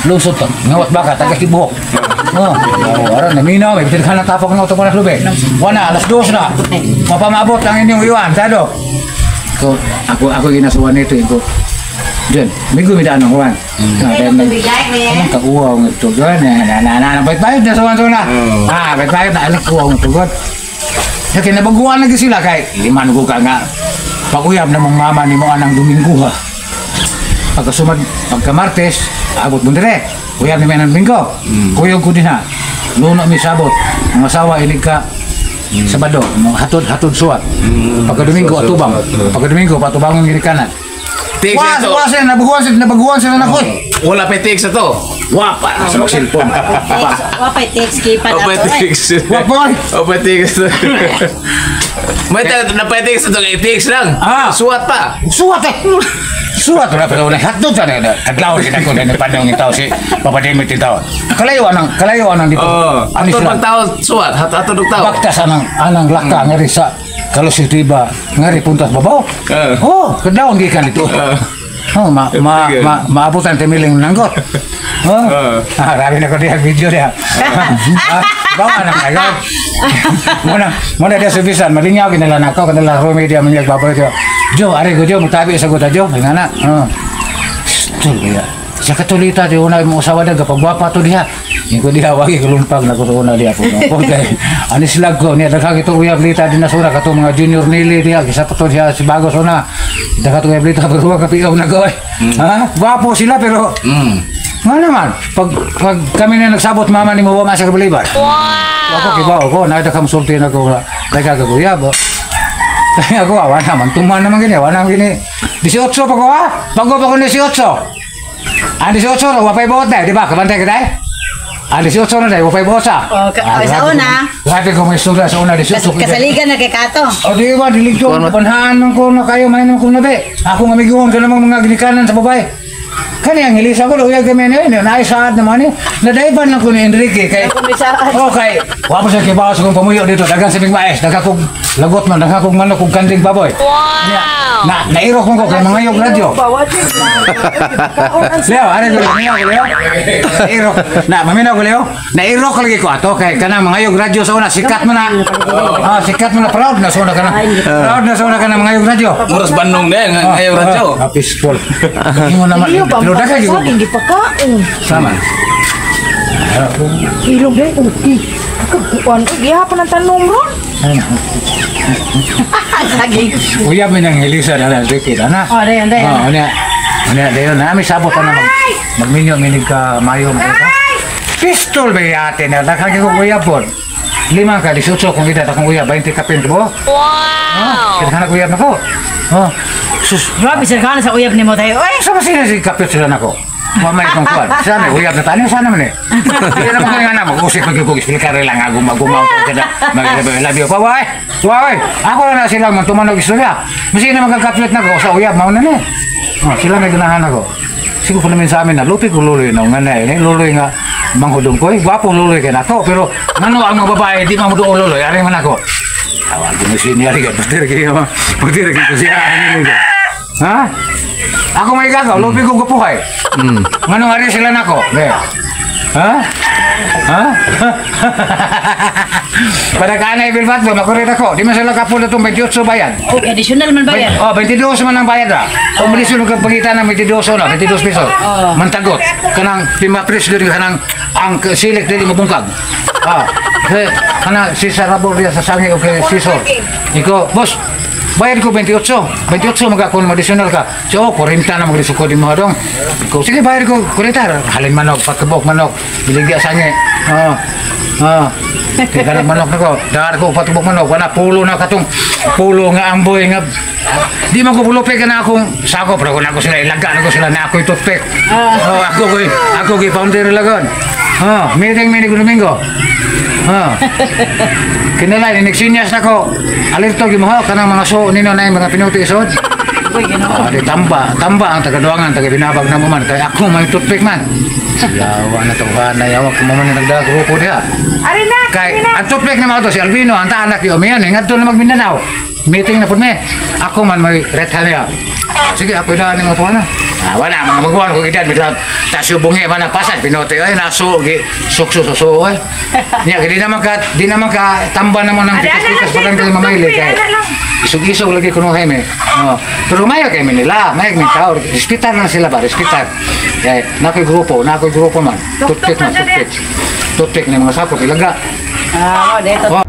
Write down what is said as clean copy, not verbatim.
Lusot to. Ngawat baka taga kibuhok. Oh, aron naminaw may bitin ka ng tapok ng auto lubi. Wala, 2:00 na. Mapamabot ang inyong iwan, tado. So, ako ako ginasuwan nito ko. Diyan, migo mi daan ang kuwan. Ah, dahil anong kauwaw ng tugon? Na na na na bayad na suwan na. Ah, bayad na anong kuwaw ng tugon. Kaya kinabaguan lagi sila kay liman ko ka nga pag-uyab na mong mama ni mo anang Domingo ha. Pagkasumad, pagka Martes, abot mo dire. Uyab ni mo anang Domingo. Kuyog ko din ha. Luno mi sabot. Ang asawa inig ka Sabado, mga hatod hatod suwat. Pagka Domingo atubang. Pagka Domingo patubangon ginikanan. Tigs Wa ito. wa sila nabaguhan sila na ko. Wala pa tigs na to. Wa pa sa mga cellphone. Pa. Wa pa text kay pa O pa ato. Eh. tigs. Wa pa. O pa tigs. May na pa tigs na to. Kay tigs lang. Ah. Suwat pa. Suwat eh. Suwat na pero na hatod sa na. Kadlaw gid ako na panong itaw si Papa Dimit itaw. Kalayo anang dito. Oh, Ani ato sila. pag tao suwat, hat ato dug tao. Baktas anang anang laka ngari sa Kalusitiba ngari puntas babaw. Ah. Oh, kadlawon gikan dito. Oh, ma ma ma maabutan timiling nanggot. Oh. Ah, rabi na ko diha video diha. Ah, bawa na kayo. Muna, muna dia subisan malingaw kinala nako kanila Rumi dia menyag babaw dia. Jo, ari ko jo mutabi sa gota jo, ngana. Oh. Stul ya. Sa katulita di una mo usawa daga pagwapa to diha. Ingko diha wagi kulumpag na ko sa una diha po. No. Kay anis lag ko niya daghang ito uyab lita din nasura kato mga junior nili diha kisa pa to diha si bagos una. Daghang ito uyab lita pero wa kapiaw na ko. Ha? Gwapo sila pero nga naman, pag kami na nagsabot mama ni mo wa sa kabaliban. Wow! Ako kibaw ko, nakita ka musulti na ko, daghang ka uyab. Kaya ako, awa naman, tuman naman gini, awa naman gini. 18 pa ko ha? Bago pa ko 18. Ang 18, wapay buot na, di ba? Kabantay ka tayo? Ang 18 na tayo, wapay buot sa. Oh, oh, sa una. Grabe ko may istorya sa una, 18. Kasaligan na kay Kato. O di ba, diligto, panhaan ng ko na kayo, mainom ko na be. Ako nga amiguhon ka namang mga ginikanan sa babae. Kani ang hilisa ko, uyag kami niyo, eh, naisaad naman eh. Nadaiban lang ko ni Enrique kay Okay, wa pa siya kibaw sa kong pamuyo dito, daghang sa maes, daghang kong lagot man, daghang kong manok kong kanding baboy. Wow! Na nairok mo ko kay mga yog radyo. Leo, ano ko Leo, Leo? Nairok. Na, maminaw ko Leo. Nairok lagi ko ato kay kanang mga yog radyo sa una, sikat mo na. Ah, sikat mo na proud na sa una kana. Proud na sa una kana mga yog radyo. Muras Bandung din, ngayon radyo. Ah, peaceful. Ingon naman. Pero daghang gyud ko. Hindi pa kaon. Sama. Ilog dahil, okay. Kagkuan ko, gihapon ang tanong ron. Saging. Uyab mi nang hilisa na Enrique, ana. Oh, dayon, dayon. Oh, ana. Ana, dayon na mi sabot na magminyo minig ka mayo mo ka. Pistol ba yate na daghang ko uyab pod. Lima ka 18 kung ida akong uyab 20 kapin ko. Wow! Kita na uyab nako. Oh. Sus, Grabe sir ka sa uyab nimo tayo. Oy, sa sila si kapit sila nako. Wa may itong kuwan. Sana, uyab na tayo. Sana man eh. Hindi naman ko nga na. Mag-usip mag-gugis. Pilikari lang. Ako magumaw ko. Kada mag-labi pa. Why? Why? Ako na na sila magtumanog istorya. Masih na magkakapit na ko. Sa uyab, mauna na eh. Oh, sila may ganahan ako. Siguro ko namin sa amin na lupi ko luloy na nga na eh. Luloy nga manghudong ko eh. Gwapo luloy kay nako. Pero ngano ang mga babae di man mo luloy. Ari man ako. Awag ko na siya kayo. Pagdiri kayo siya. Ha? Ako may gagaw, lupi ko gupuhay. Ngano ari sila nako? Ne. Ha? Ha? Pada ka na ibilbat mo, makurit ako. Di man sila kapul na itong 28 bayad. Okay, additional man bayad. Oh, 22 man ang bayad ah. Kung malisun ka pagitan ng 22 na, 22 peso. Mantagot. Kanang pimapres gyud kanang ang silik dili mabungkag. Ah, eh, kana si Sarabor diya sa sangi o kay Sisor. Iko, boss, bayad ko 28. 28 maga kung additional ka. So, 40 na maglisukod mo dong. Iko, sige bayad ko 40. Halin manok, pagkabok manok, biligya sangi. Oh. Ah. Kaya kanang manok nako, dahar ko patubok manok, wala pulo na katong pulo nga amboy nga di man ko pulupi ka na akong sako pero kung ako sila ilaga na ko sila na ako toothpick. Oh, ako ko'y founder lagon. Oh, meeting mi ni Domingo. Oh. Kinala ni nagsinyas nako. Alerto gimuha kanang mga so nino na yung mga pinuti isod. Ah, di tamba, tamba ang taga-duangan, taga binabag na mo man. Kaya ako may toothpick man. Yawa na to, na yawa kung mo man nagdaga grupo diha. Ari na, Kay ang toothpick na mga to si Albino, ang taanak yo, mayan, ngadto na magmindanao. Meeting na pud me. Ako man may right hand niya. Sige, ako idaan ni mga tuwa na. Ah, wala, mga maguwan ko edad, bigla, tas yung bungi man ang pasad, pinote, ay, naso, gi, sukso, suso, ay. Niya, di naman ka, tamba naman ng Ada, ana pikas-pikas, lang, parang kayo tuk-tuk, mamayli, eh, kay, ana lang. isog-isog lagi kuno me. Oh. Pero mayo kay nila, mayo kay tao, respetar lang sila ba, respetar. Kay nakoy grupo man. Tuktok Tutpik man, na dyan. tutpik. Tutpik ni mga sakop ilaga. Ah, dito. Oh.